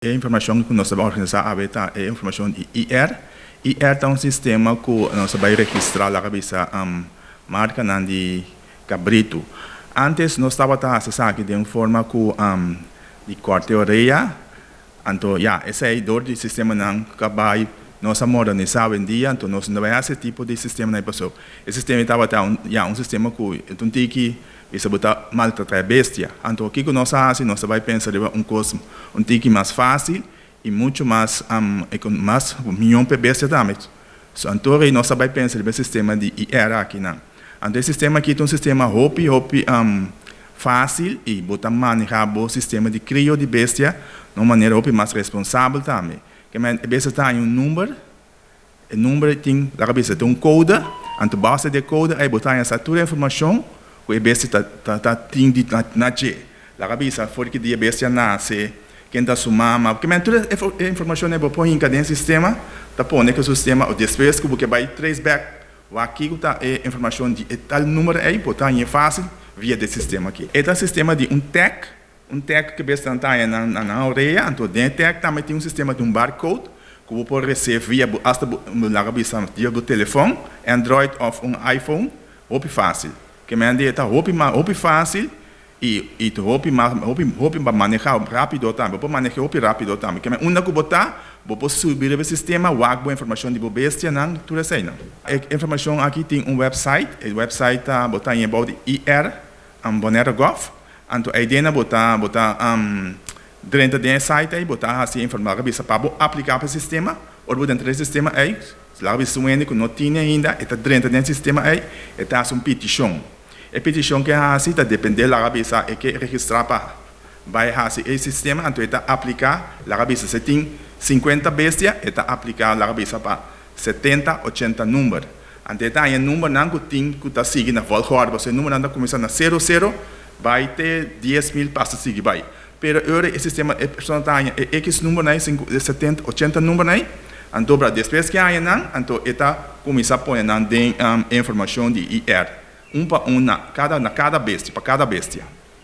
E informashon ku nos ta bai organisá awe ta e informashon di IR. IR ta un sistema ku nos ta bai registrá laga bisa markanan di kabritu. Ántes nos tabata hasi esaki den un forma ku di kòrte orea. Anto ya, esei dor di sistemanan ku a bai nos a modernisá awendia, anto nos no ta bai hasi e tipo di sistemanan ei pasobra e sistema ei tabata un ya un sistema ku e ta un tiki Bisa bo ta maltratá e bestia. Anto kiko nos a hasi? Nos a bai pensa riba un kos un tiki mas fásil i muchu mas mas mion pa e bestia tambe. So anto rei nos a bai pensa riba e sistema di IR akinan. Anto e sistema aki ta un sistema hopi hopi fásil i bo ta manehá bo sistema di krio di bestia na un manera hopi mas responsabel tambe. Ke men e bestia ta haña un number. E number tin, laga bisa, ta un code, anto base di e code ei bo ta haña sa tur e informacion cu e bestia ta ta ta tin di na dje. Laga bisa for di ki dia e bestia nace, ken ta su mama, ke men tur e informacion ei bo por hinca den e sistema, ta pone cu e sistema despues cu bo ke bay trace back wak kico ta e informacion di e tal number ei, bo ta hañ'e facil via di e sistema aki. E ta sistema di un tag. Un tag ku bes nan ta haña na nan orea, anto den e tag tambe tin un sistema di un barcode ku bo por resef via bo asta bo laga bisa via bo telefòn, Android òf un iPhone, hopi fásil. Ke mende e ta hopi mas hopi fásil i i ta hopi mas hopi hopi pa manehá rápido tambe, bo por maneh'é hopi rápido tambe. Ke mende unda ku bo ta bo por subi riba e sistema wak bo informashon di bo bestianan tur eseinan. E informashon aki tin un website, e website ta bo ta hañ'é bou di IR Bonaire gov. Anto eidena bo ta bo ta drenta den e site ei, bo ta hasi e informa laga bisa pa bo apliká pa e sistema. Ora bo drenta den e sistema ei, laga bisa un hende ku no tene ainda, e ta drenta den e sistema ei, e ta hasi un petishon. E petishon ku e hasi ta dependé laga bisa e ke registrá pa bai hasi e sistema, anto e ta apliká laga bisa si e tin 50 bestia, e ta apliká laga bisa pa 70, 80 number. Anto e ta haña numbernan ku tin ku ta sigui na volgorde, pasobra e numbernan ta kuminsá na sero sero bai te 10,000 pasa sigui bai. Pero e ora e sistema e persona ta haña e ekis numbernan ei, 70, 80 numbernan ei, anto bra despues ke haña nan, anto e ta kuminsá pone nan den e informashon di IR, un pa un na kada na kada bestia, pa kada bestia.